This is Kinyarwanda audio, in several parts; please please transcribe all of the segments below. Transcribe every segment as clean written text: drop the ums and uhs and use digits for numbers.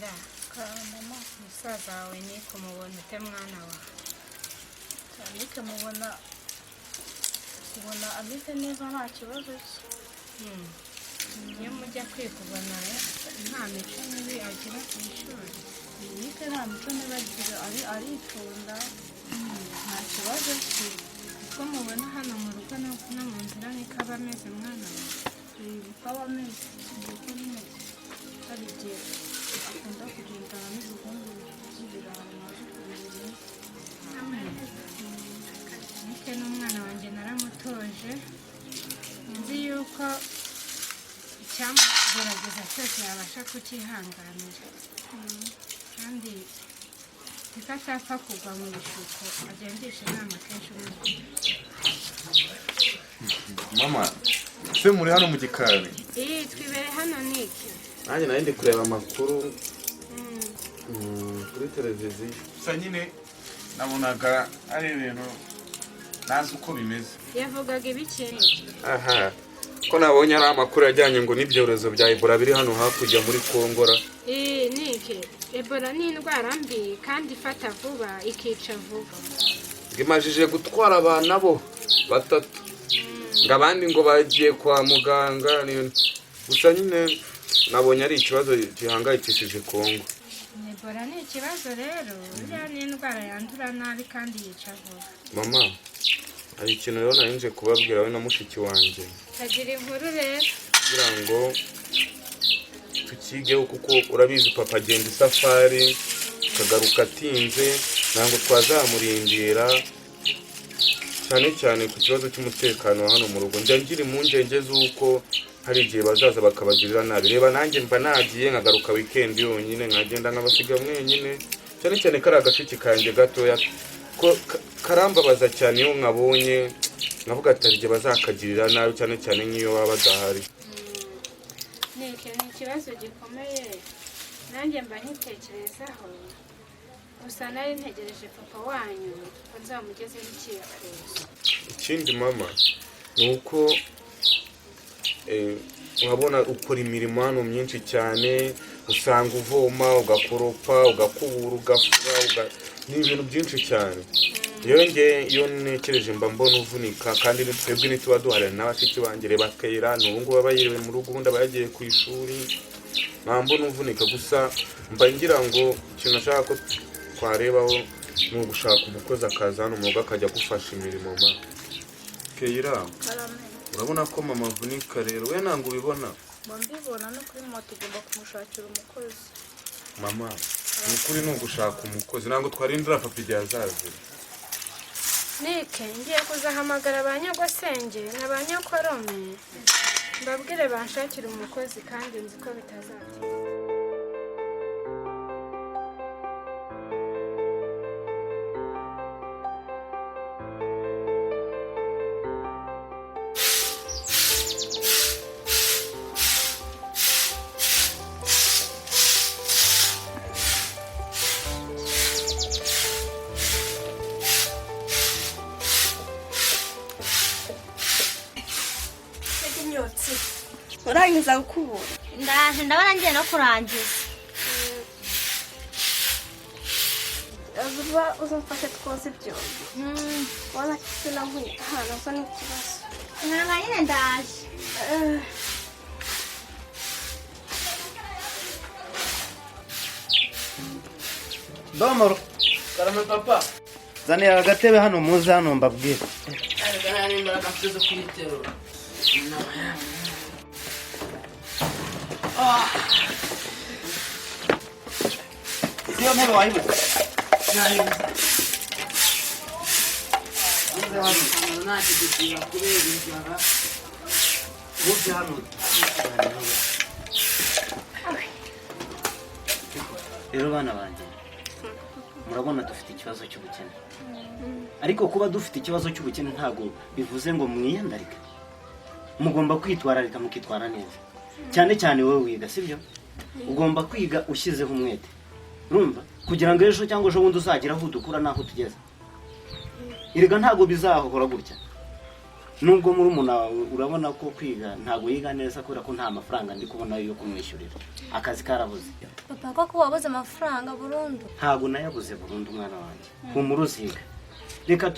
Kayira, Mama. Musaza wawe ni kumubona ute, mwana wawe? Nike mubona, ubona ameze neza, nta kibazo cye. Iyo mujya kwiga ubona nta mico mibi agira ku ishuri? Nike nta mico mibi agira, aritonda, nta kibazo cye. Uko mubona hano mu rugo no mu nzira niko aba ameze, mwana wawe? Uko aba ameze niko nyine, hari igihe akunda kugendana n'ibihungu by'ibirayi naje kubireba. Nike n'umwana wanjye, naramutoje, nzi yuko icyamugerageza cyose yabasha kucyihanganira, kandi niko atapfa kugwa mu bishuko. Agendesha inama kenshi umwana. Mama, se muri hano mu gikari? Iyi twibere hano, Niki. Nanjye nari ndi kureba amakuru kuri televiziyo. Gusa nyine nabonaga ari ibintu ntazi uko bimeze. Yavugaga ibiki, Niki? Aha ko nabonye ari amakuru ajyanye ngo n'ibyorezo bya Ebola biri hano hakurya muri Kongora. Iyi Niki, Ebola ni indwara mbi kandi ifata vuba, ikica vuba. Ngo imajije gutwara abantu abo batatu, ngo abandi ngo bagiye kwa muganga. Gusa nyine nabonye ari ikibazo gihangayikishije Kongo. Ebola ni ikibazo rero, buriya ni indwara yandura nabi kandi yica vuba. Mama, hari ikintu rero nari nje kubabwira we na mushiki wanjye. Agira inkuru rero. Kugira ngo tukigeho, kuko urabizi papa agenda isafari akagaruka atinze, ntabwo twazamurindira, cyane cyane ku kibazo cy'umutekano wa hano mu rugo. Njya ngira impungenge z'uko hari igihe bazaza bakabagirira nabi. Reba nanjye mba nagiye nkagaruka wikendi yonyine, nkagenda nkabasiga mwenyine, cyane cyane kari agashiki kanjye gatoya ko karambabaza cyane iyo nkabonye, nkavuga ati hari igihe bazakagirira nabi, cyane cyane nk'iyo baba badahari. Niki, ni ikibazo gikomeye, nanjye mba nkitekerezaho. Gusa nari ntegereje papa wanyu ngo nzamugezeho icyifuzo. Ikindi mama, ni uko urabona ukora imirimo hano myinshi cyane, usanga uvoma, ugakoropa, ugakubura, ugafura, ni ibintu byinshi cyane. Rero nge iyo ntekereje mba mbona uvunika, kandi ni twebwe ntituba duharira na bashiki banjye. Reba Kayira, ni ubu ngubu aba yiriwe mu rugo, ubundi aba yagiye ku ishuri. Mba mbona uvunika. Gusa mba ngira ngo ikintu nashaka ko twarebaho ni ugushaka umukozi akaza hano mu rugo akajya agufasha imirimo. Ma Kayira, Karame. urabona ko mama avunika rero, we ntabwo ubibona? Mba mbibona, no kuri moto ugomba kumushakira umukozi. Mama, ni ukuri ni ugushaka umukozi, ntabwo twarindira papa igihe azazira. Nike, ngiye kuzahamagara ba nyogosenge na ba nyokorome, mbabwire banshakire umukozi, kandi nzi ko bitazatinda. Imyotsi urangiza gukubura? Ndaje, ndabona ngiye no kurangiza. Vuba uzamfashe twoze ibyombo. Ubona ko nkwiye ahantu asa n'ikibazo. Ntabwo nyine, ndaje. Domoro. Karame papa. Zanira agatebe hano, muze hano mbabwire. Ariko nta n'imbaraga mfite zo kuyiterura. Iyo ntebe wayibuze? Nayibuze. Ntakidutira kubera inzara. Muze hano. Rero bana banjye, murabona dufite ikibazo cy'ubukene, ariko kuba dufite ikibazo cy'ubukene ntabwo bivuze ngo mwiyandarike. Mugomba kwitwararika, mukitwara neza, cyane cyane wowe wiga, sibyo? Ugomba kwiga ushyizeho umwete, urumva, kugira ngo ejo cyangwa ejo bundi uzagire aho udukura n'aho utugeza. Erega ntabwo bizahora gutya. Nubwo murumuna wawe urabona ko kwiga ntabwo yiga neza kubera ko nta mafaranga ndi kubona yo kumwishyurira, akazi karabuze. Papa, koko wabuze amafaranga burundu? Ntabwo nayabuze burundu, mwana wanjye, humura uziga. Reka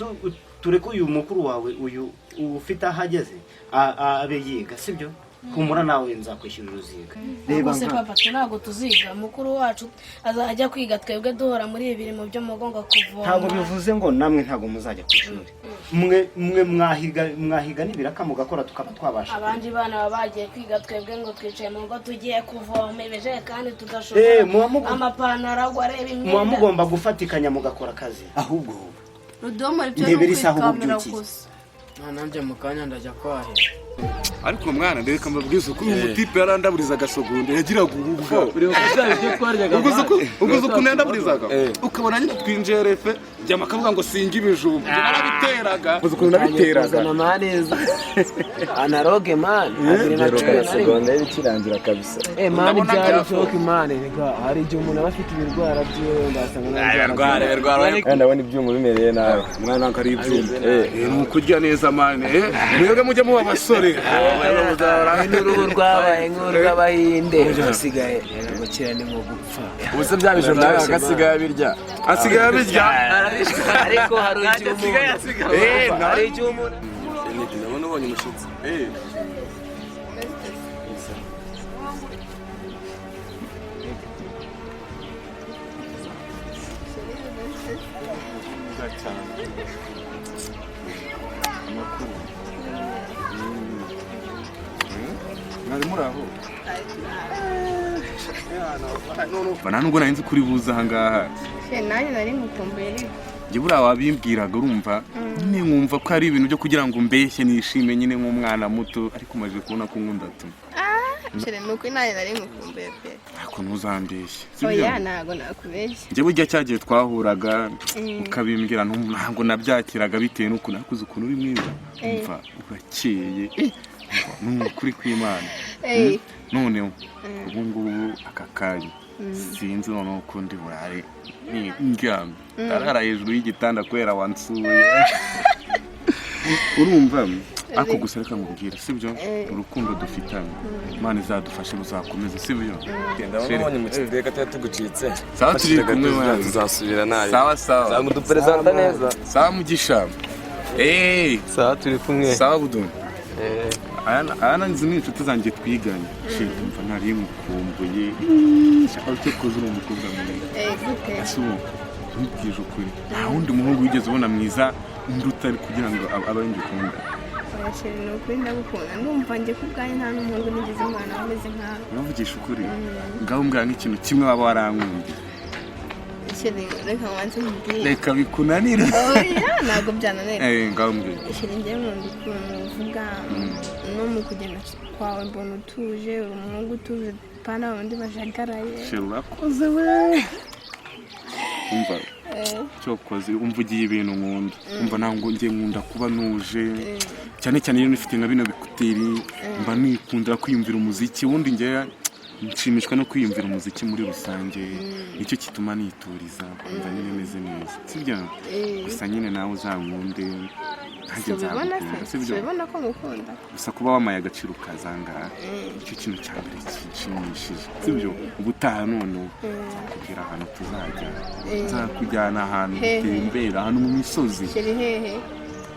tureke uyu mukuru wawe, uyu ufite aho ageze, abe yiga, sibyo? Humura, nawe nzakwishyurira uziga. Reba Ubwo se nka papa, twe ntabwo tuziga? Mukuru wacu azajya kwiga, twebwe duhora muri ibi birimo byo mu mugongo, kuvoma. Ntabwo bivuze ngo namwe ntabwo muzajya ku ishuri. Mwe mwahiga n'ibiraka mugakora, tukaba twabasha. Abandi bana baba bagiye kwiga, twebwe ngo twicaye mu rugo, tugiye kuvoma ibijerekani tudashobora. Amapantaro agwa, areba Muba imyenda. mugomba gufatikanya mugakora akazi ahubwo. Rudomo, ibyo ni Ndebera isaha ubu ukwikamira ubyukiye. gusa. Nanjye mu kanya ndajya kwahira. Ariko mwana, ndeka mbabwize uko uyu mutipe yarandaburizaga segonde, yagiraga ububwa. Ubwo uzi ukuntu yandaburizaga, ukabona nyine twinjiye refe jyama, akavuga ngo singa ibijumba. Njye narabiteraga, uzi ukuntu nabiteraga. Kuzana mani analogue man 2011. Segonderi ikirangira kabisa. Eh man, Ndabona byari grafo. joke man. Rega hari igihe umuntu aba afite ibirwara byiwe, ndasanga Ibirwara, ibirwara. Kandi ndabona ibyuma bimereye nabi. Mwana, ntabwo ari ibyuma. Ni ukurya neza man. Mwebwe mujye muba abasore. N'uruhu rwabaye nk'urw'abahinde rusigaye, gukira ni nko gupfa. Ubu se bya bijumba nawe asigaye abirya? Asigaye abirya. Ariko hari igihe umuntu hari igihe umuntu Ndabona ubonye umushyitsi. Amakuru mwari muri aho? Nta nubwo nari nzi kuri buze aha ngaha. Nanjye nari mukumbuye ariko. Njye buriya wabimbwiraga, urumva nyine nkumva ko ari ibintu byo kugira ngo mbeshye nishime nyine nk'umwana muto, ariko umaze kubona ko nkunda tu. Chéri, ni ukuri nanjye nari mukumbuye pe. Ariko ntuzambeshye, sibyo? Oya, ntabwo nakubeshya. Njye burya cyagihe twahuraga ukabimbwira, ntabwo nabyakiraga bitewe n'ukuntu nakuze, ukuntu uri mwiza. Umva, urakeye. Umva, ni ukuri kw'Imana. Noneho ubu ngubu aka kanya sinzi noneho uko ndi burare ndyamye, ndarara hejuru y'igitanda kubera wansuye, urumva? Ariko gusa reka nkubwire, sibyo? Urukundo dufitanye, Imana izadufashe ruzakomeze, sibyo? Ndabona ubonye umushyitsi, reka tuba tugucitse. Sawa, turi kumwe mwana. Tuzasubira nabi. Sawa sawa. Zamuduperezanta neza. Sawa Mugisha. Sawa, turi kumwe. Sawa Budu. Aya izi ni inshuti zanjye twiganye. Shit, umva, nari mukumbuye. Shaka icyo koze, uri umukobwa mwiza. Gute? Ese ubu ntubwije ukuri, nta wundi muhungu wigeze ubona mwiza undi utari kugira ngo abe ari njye ukunda? Oya chéri, ni ukuri ndagukunda. Ndumva njye ku bwanjye nta n'umuhungu nigeze umwana umeze nkawe. Uravugisha ukuri? Ngaho mbwira nk'ikintu kimwe waba warankundiye. Chéri, reka nbanze nkubwire. Reka bikunanire. Oya, ntabwo byananira. Ngaho mbwira. Chéri, njye nkunda ukuntu uvuga no mu kugenda kwawe, mbona utuje, uri umuhungu utuje, pana wundi bajagaraye. Chéri, urakoze we. Umva, cyokoze umva, ugiye ibintu nkunda. Umva, ntabwo njye nkunda kuba nuje, cyane cyane iyo nifite nka bino bikuteri, mba nikundira kwiyumvira umuziki. Ubundi njye nshimishwa no kwiyumvira umuziki muri rusange, nicyo gituma nituriza, nkumva nyine meze neza, sibyo? Gusa nyine nawe uzankunde, nanjye Subibona nzagukunda, se? sibyo? Subibona ko ngukunda. Gusa kuba wamaye agaciro ukazangara, nicyo kintu cya mbere kinshimishije, sibyo? Ubutaha noneho nzakubwira ahantu tuzajya, nzakujyana ahantu Hehe? dutembera, ahantu mu misozi. Chéri, hehe?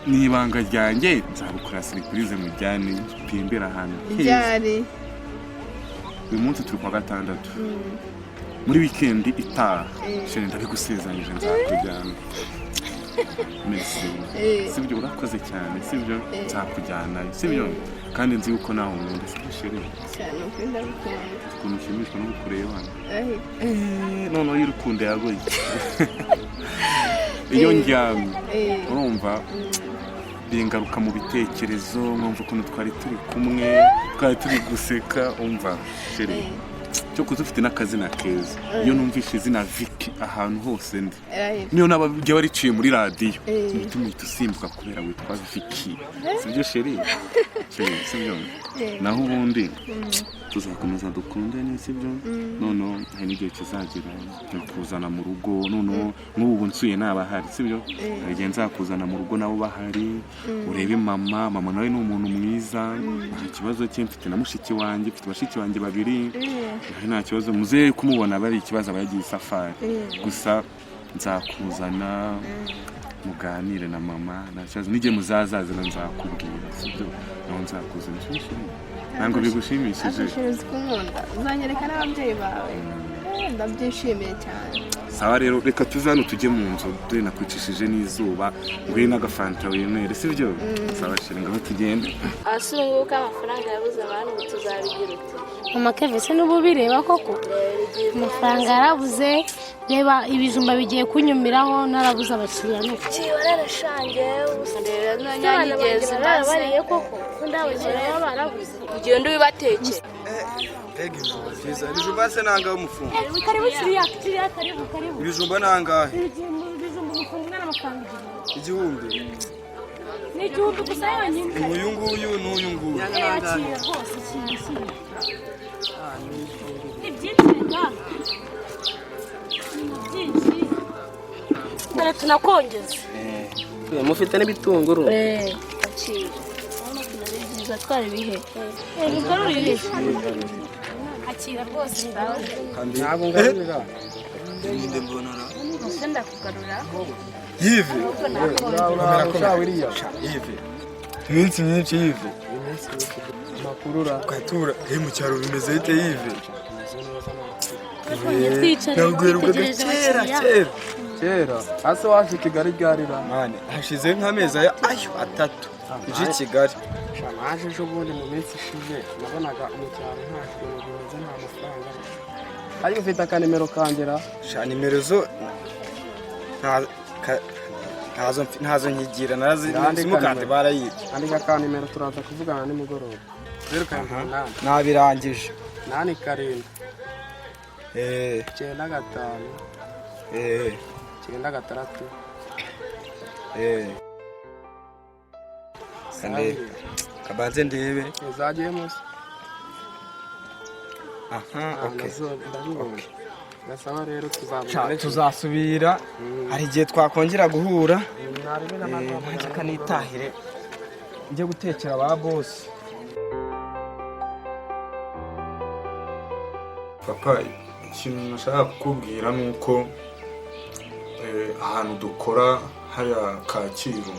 Ni ibanga ryanjye, nzagukora surprise, mujyane dutembera ahantu heza. Ryari? Uyu munsi turi kuwa gatandatu, muri wikendi itaha. Chéri, ndabigusezeranyije, nzakujyana. Merci. Sibyo? Urakoze cyane, sibyo? Nzakujyana, sibyo? Kandi nzi yuko nawe unkunda, sibyo chéri? Cyane, ukuri ndagukunda. Ukuntu ushimishwa no kukureba. Ahi. Noneho iyo urukundo yagoye, iyo ndyamye, urumva bingaruka mu bitekerezo, nkumva ukuntu twari turi kumwe, twari turi guseka. Umva chéri. Cyo kuza ufite n'akazina keza. Iyo numvishe izina Vicky ahantu hose ndi, Right. niyo naba ryaba riciye muri radiyo, umutima uhita usimbuka kubera witwa Vicky. Sibyo chérie? Chérie, sibyo? Naho ubundi tuzakomeza dukundane, sibyo? Noneho hari n'igihe kizagera nkakuzana mu rugo. Noneho nk'ubu nsuye nabahari, sibyo? Hari igihe nzakuzana mu rugo nabo bahari, urebe mama. Mama nawe ni umuntu mwiza, nta kibazo cye. Mfite na mushiki wanjye, mfite bashiki banjye babiri, nawe nta kibazo. Muzehe kumubona aba ari ikibazo, aba yagiye isafari. Gusa nzakuzana muganire na mama, nta kibazo. N'igihe muzazazana nzakubwira, sibyo? Naho nzakuzana. Chérie, ntabwo bigushimishije? Chérie, uzi ko unkunda? Uzanyereka n'ababyeyi bawe? Ndabyishimiye cyane. Sawa rero, reka tuze hano tujye mu nzu, dore nakwicishije n'izuba. Ngwino n'agafanta winywere, sibyo? Sawa chérie, ngaho tugende. Ase ubu ngubu ko amafaranga yabuze abantu, ubu tuzabigira uti? Mama Keve, se n'ubu bireba koko amafaranga yarabuze? Reba ibijumba bigiye kunyumiraho, narabuze abakiriya nuko. Wararashange. Abana banjye barabariye koko, ko nta bakiriya baba barabuze. Ugenda ubibatekera. Mbega ibijumba byiza! Ibijumba se nangahe umufungo? Karibu kiriya, kiriya, karibu, karibu. Ibijumba nangahe? Ibijumba umufungo umwe n'amafaranga 1000. 1000? Ni 1000 gusa yonyine. Uyu nguyu n'uyu nguyu? Akira rwose, akira, akira. Ni byinshi reka, ni byinshi, dore tunakongeza. Mufite n'ibitunguru? Akira, urabona ukuntu ari byiza, twara ibihe. Bigarurire, akira rwose. Ntabwo ngarurira. Ninde mbonara? Ese ndakugarura? Yive. Uraho wiriya. Yive, iminsi myinshi Yive. Makurura. Twatura eh mu cyaro bimeze bite Yive? Twicaye Nabwirirwaga twitegereje kera. abakiriya. Kera. Kera hasi waje Kigali ryarira? Mane, hashize nk'amezi aya ayo 3 uje i Kigali. Naje ejo bundi mu minsi ishize, nabonaga mu cyaro nta kintu bimeze, nta mafaranga. Ariko ufite akanimero kangera? Sha, nimero zo ntazo nkigira, narazi simukadi barayibye. Andika akanimero, turaza kuvugana nimugoroba. 078. Nabirangije. 87. 95. 96. Kande kabanze ndebe. Zagiyemo se? Aha, okay. Ndabibonye. Gasaba rero Sha, tuzabona. tuzasubira, hari igihe twakongera guhura. Narebe. Nanjye kanitahire njye gutekera ba bosi. Papa, ikintu nashaka kukubwira ni uko ahantu dukora hariya Kacyiru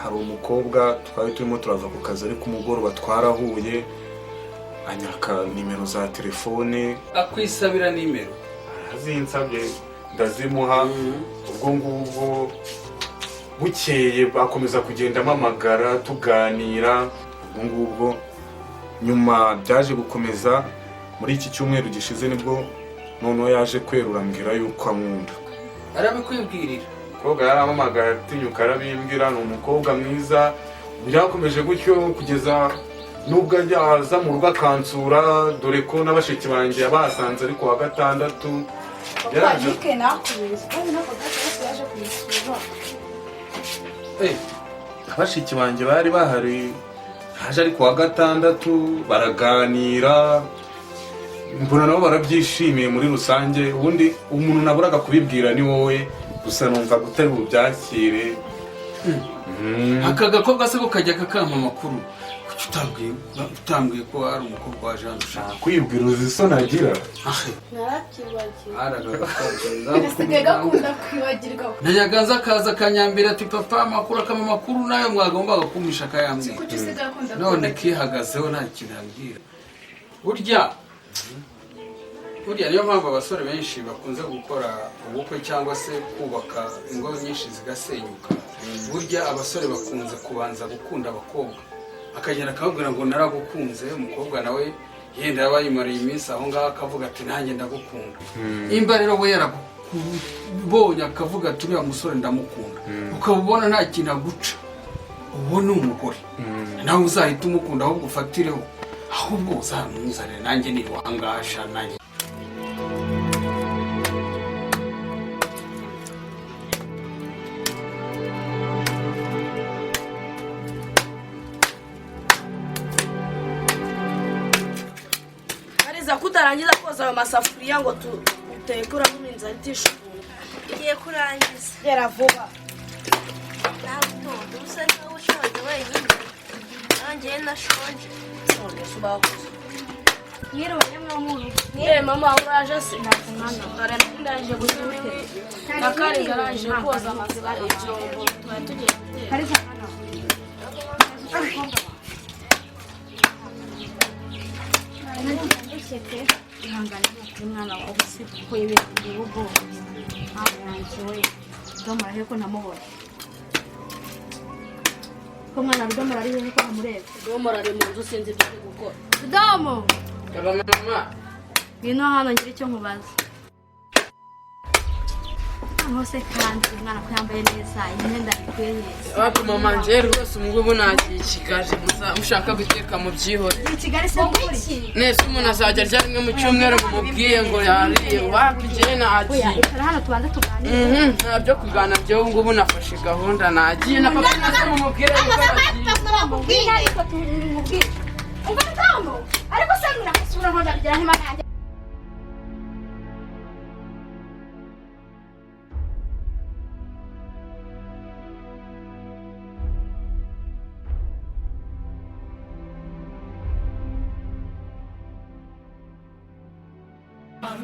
hari umukobwa twari turimo turava ku kazi, ariko umugoroba twarahuye, anyaka nimero za telefone. Akwisabira nimero? Azinsabye ndazimuha. Ubwo ngubwo bukeye bakomeza kugenda amamagara, tuganira. Ubwo ngubwo nyuma byaje gukomeza. Muri iki cyumweru gishize nibwo noneho yaje kwerura, ambwira yuko ankunda. Arabikwibwirira? Umukobwa yarampamagaye, atinyuka arabimbwira. Ni umukobwa mwiza. Byakomeje gutyo kugeza nubwo aza mu rugo akansura, dore ko na bashiki banjye yabasanze ari ku wa gatandatu. Yaraje. Nike nakubeshye kandi nako gato yaje kumusura. Bashiki banjye bari bahari, haje ari ku wa gatandatu, baraganira, mbona nabo barabyishimiye muri rusange. Ubundi umuntu naburaga kubibwira ni wowe gusa, numva utari bubyakire. Aka gakobwa se ko kajya kakampa amakuru, kuki utambwiye ko hari umukobwa waje hano ushaka? Kwibwira, uzi isoni agira. Narabyibagiwe. Hari aka gakobwa. Gasigaye gakunda kwibagirwa. Najyaga nza akaza akanyambira ati: "Papa, amakuru", akama amakuru nayo mwagombaga kumpisha akayambwira. Kuki usigaye akunda None kwibagirwa? kihagazeho nta kintu ambwira. Burya niyo mpamvu abasore benshi bakunze gukora ubukwe cyangwa se kubaka ingo nyinshi zigasenyuka. Burya abasore bakunze kubanza gukunda abakobwa, akagenda akababwira ngo: "Naragukunze." Umukobwa nawe yenda yaba yimariye iminsi aho ngaho, akavuga ati: "Nanjye ndagukunda." Nimba rero we yarakubonye akavuga ati: "Uriya musore ndamukunda", ukaba ubona nta kintu aguca, uwo ni umugore nawe uzahita umukunda, ahubwo ufatireho. Ahubwo uzamuzanire nanjye niwangasha nanjye. Kariza, kutarangiza koza ayo masafuriya ngo tuteke, urabona inzara itishukuye. Ngiye kurangiza. Gera vuba. Ntabwo usa nkaho ushonje wenyine, nanjye nashonje. None se ubakoze? Mwiriwe nyamwamuru. Eh mama, uraje se? Dore ndangije gushyira inkwi na Kariza arangije koza amasafuriya, ibyombo twari tugiye guteka. Kariza mwana. Ihangane kuri mwana wawe se, kuko yibera mu gihugu. Ntabwo yanjye we. Rudomora he ko ntamubona? Ko mwana Rudomora ari hehe ko ntamureba? Rudomora ari mu nzu, sinzi ibyo ari gukora. Rudomo! Mama. Ngwino hano ngira icyo nkubaza. Noneho se kandi umwana ko yambaye neza, imyenda ikwiye neza. Wapi mama, njye rwose ubu ngubu nagiye i Kigali, mushaka guteka mu byihore. I Kigali se gukora iki? Nese umuntu azajya arya rimwe mu cyumweru mumubwiye ngo yariye? Wapi, njye Oya, nagiye. icara hano tubanze tuganire. Nta byo kuganira, njyewe ubu ngubu nafashe gahunda, nagiye na papa naze mumubwire yuko nagiye. Mubwire ariko tumubwire. Umva Rudomo! Ariko se mwirakosura ntozabigira nk'imana yanjye.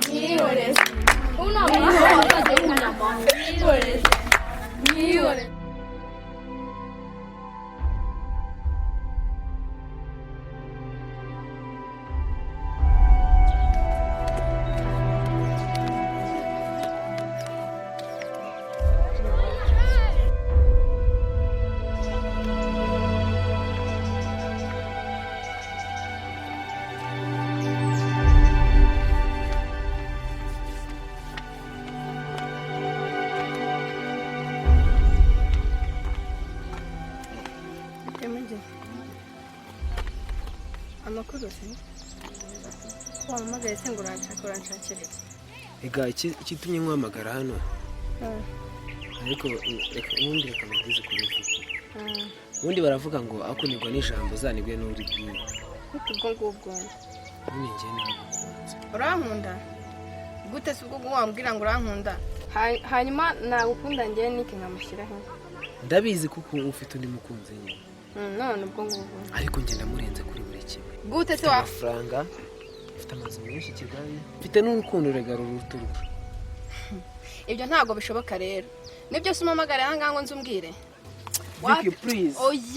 Mwihoreze. Mwihoreze. Mwihoreze. Emujye. Amakuru se? Ko wampamagaye se ngo uranshaka, uranshakira iki? Ega ikitumye nkuhamagara hano, ariko reka ubundi reka mubwize ukuri mfite. Ubundi baravuga ngo akunigwa n'ijambo uzanigwe n'uribwiwe. Gute ubwo ngubwo? Ubundi njye naragukunze. Urankunda gute se ubwo wambwira ngo urankunda? Hanyuma nagukunda njyewe niki nkamushyiraho? Ndabizi kuko ufite undi mukunzi nyine. None ubwo ngubwo? Ariko njye ndamurenze kuri buri kimwe. Gute se Mfite wa amafaranga, mfite amazu menshi i Kigali, mfite n'urukundo rega ruruta urwe. Ibyo ntabwo bishoboka rero. Nibyo se umpamagara aha ngaha ngo nze umbwire? Vicky, please. Oya.